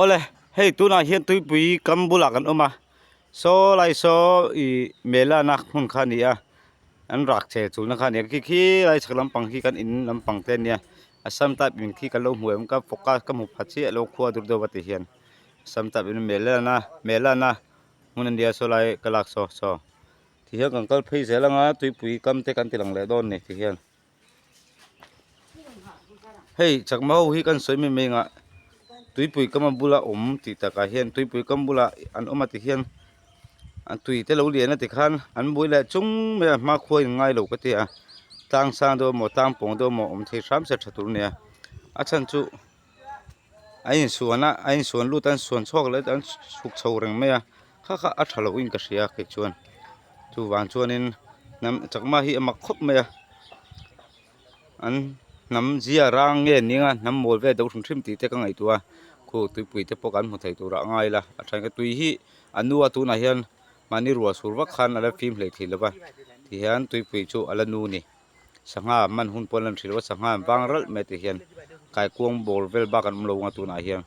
Awle hei tunah hian tuipui kam bulah kan awm a saw lai saw ih melana hmun kha a ni a an rak che chulna kha a ni a khi khi lai chhak lampang khi kan in lampang te a nia assam type in khi kan lo hmu em ka focus ka hmu pha chiah lo khua dur deuh a ti hian assam type in melana melana hmun a nia saw lai ka lak saw saw ti hian kan kal phei zel anga tuipui kam te kan ti lang leh dawn a ni ti hian. Hei chakma ho hi kan sawi mai mai ngah tuipui kam a bula awm tih takah hian tuipui kam bulah an awm a ti hian an tui te lo lian a ti khan an bui leh chung mai a hmakhua in ngai lo ka ti a tlang sang deuh emaw tlang pawng deuh emaw awm thei hram se tha tur a nia a chhan chu a insuan a a insuan lut a an suan chhuak leh an chhuk chho reng mai a kha kha a tha loh in ka hria kei chuan chuvang chuanin hnam chakma hi a mak khawp mai a an hnam zia rang nge nia hnam mawl vel deuh hrim hrim tih te ka ngaihtuah a khu tuipui te pawh kan hmu thei turah a ngai la a then ka tui hi a nu a tunah hian mahni ruah sur vak khan a la fim hlei thei lo va tihian tuipui chu a la nu a ni. Sangha man hun pawh an lan hrih lo a sangha an vang ralh mai ti hian kaikuang bawr vel bak an awm lo ang a tunah hian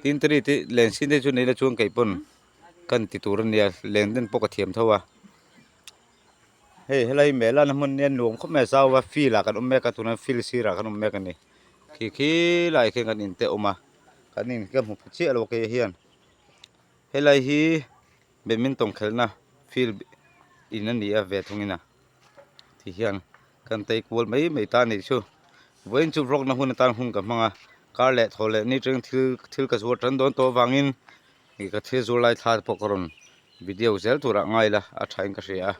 tin te te len sin te chu nei la chuan kei pawn kan ti tur a nia len den pawh ka thiam tho a hei helai mela na hmun nia nuam khawp mai a zau a field ah kan awm mek a tunah field sirah kan awm mek a ni khi khi lai khian kan in te a awm a kan in ka hmu pha chiah lo kei hian helai hi badminton khelhna field in a ni a ve thung in a. Ti hian kan tei kual mai mai ta anih chu vawiin chu vlog na hun atan hun ka hmang a kar leh thaw leh ni teng thil thil ka zuar tan dawn tawh avangin ih ka thil zuar lai thla te pawh ka rawn video zel turah ngai ila a tha in ka hria a.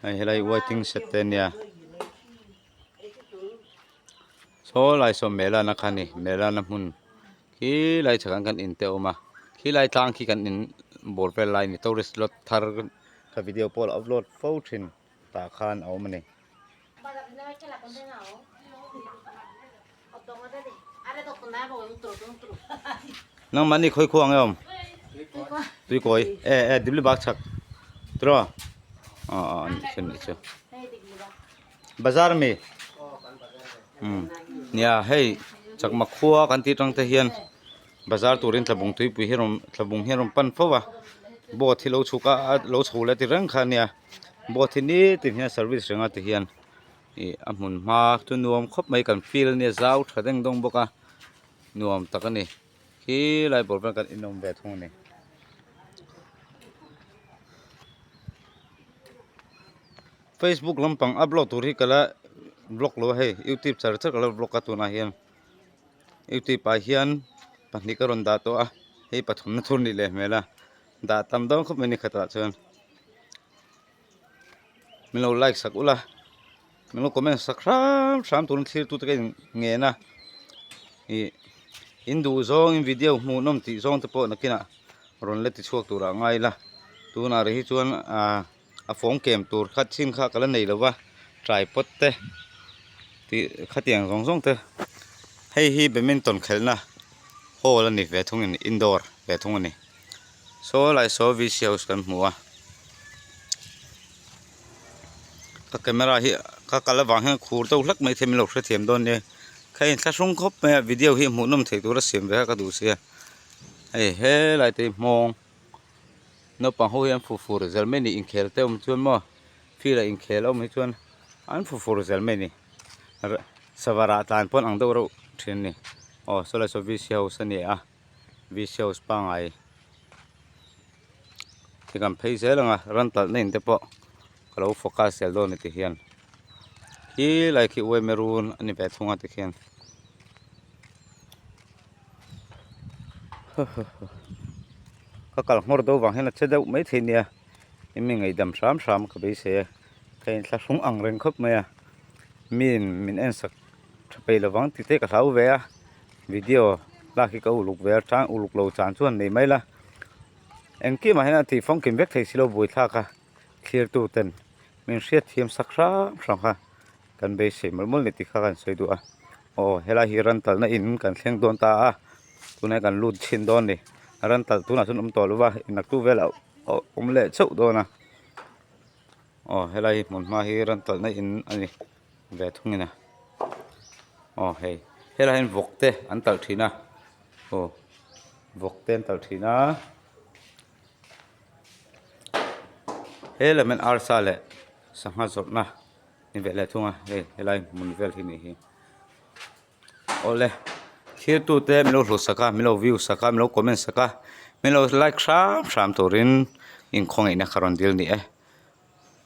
Hei helai waiting shed te ania saw lai saw melana kha a ni melana hmun. Khi lai chhakah kan in te a awm a khilai tlang khi kan in bawr vel lai a ni tourist lot thar ka video pawh a upload fo thin tah khan a awm a ni. Nangmahni khawi khuang nge awm tuikawi e e dibli bak chhak tiraw aw aw a nih chu a nih chu bazar ami. Nia hei chakma khua kan tih atang te hian bazar turin tlabung tuipui hi rawn tlabung hi a rawn pan fo a boat hi lo chhuk a a lo chho leh ti reng kha ania boat hi nitin hian service reng a ti hian ih a hmun hma chu nuam khawp mai kan field ania zau tha deng dawng bawk a nuam tak a ni khilai bawr vel kan inawm ve thung a ni. Facebook lampang upload tur hi ka la vlog lo a hei youtube char char ka la vlog a tunah hian youtube ah hian pahnih ka rawn dah tawh a hei pathumna thur nih leh hmel a dah tam dawn khawp mai ni khatah chuan min lo like sak ula min lo comment sak hram hram turin thlir tute ka in ngen a ih in duh zawng in video hmuh nawm tih zawng te pawh nakinah rawn la ti chhuak turah ngai ila tunah rih hi chuan ahh. A fawng kem tur kha chin kha ka la nei lova tripod te tih khatiang zawng zawng te hei hi badminton khelhna hall a ni ve thung in indoor ve thung a ni saw lai saw v c house kan hmu a ka camera hi ka kal avang hian khur deuh hlek mai thei min lo hrethiam dawn nia ka inthlahrung khawp mai a video hi hmuhnawm thei tura siam ve kha ka duh sia hei helai te hi hmawng. Naupang ho hi an fu fur zel mai a ni inkhel te awm chuan maw field ah inkhel a awm hi chuan an fu fur zel mai a ni sava rah tlan pawn ang deuh reuh thin a ni aw saw lai saw v c house a ni a v c house pangngai khi kan phei zel ang a ran talhna in te pawh ka lo focus zel dawn a ni ti hian khilai khi uai-maroon a ni ve thung a tikhian. Ka kal nghawr deuh vang hian a che deuh maithei nia emi ngaihdam hram hram ka beisei a ka inthlahrung ang reng khawp mai a miin min en sak tha peih lovang tih te ka hlau ve a video lak hi ka uluk ve a chang uluk lo chan chuan nei mai la engkim ah hian a tih famkim vek thei silo buaithlak a thlir tu ten min hriatthiam sak hram hram kha. Kan beisei mawlh mawlh ni tih kha kan sawi duh a aw helai hi ran talhna in kan thleng dawn ta a tunah hian kan lut chhin dawn a ni ran talh tunah chuan awm tawh lo va naktuk velah a awm leh chauh dawn a aw helai hi hmun hma hi ran talhna in a ni ve thung in a. Aw hei helaiah hian vawk te an talh thin a aw vawk te an talh thin a he lam hian arsa leh sangha zawrhna ni ve leh thung a hei helai hmun vel hi nih hi awle thirtu te min lo hlut sak a min lo view sak a min lo comment sak a min lo like hram hram turin inkhawngaihna kha rawn dil ni e.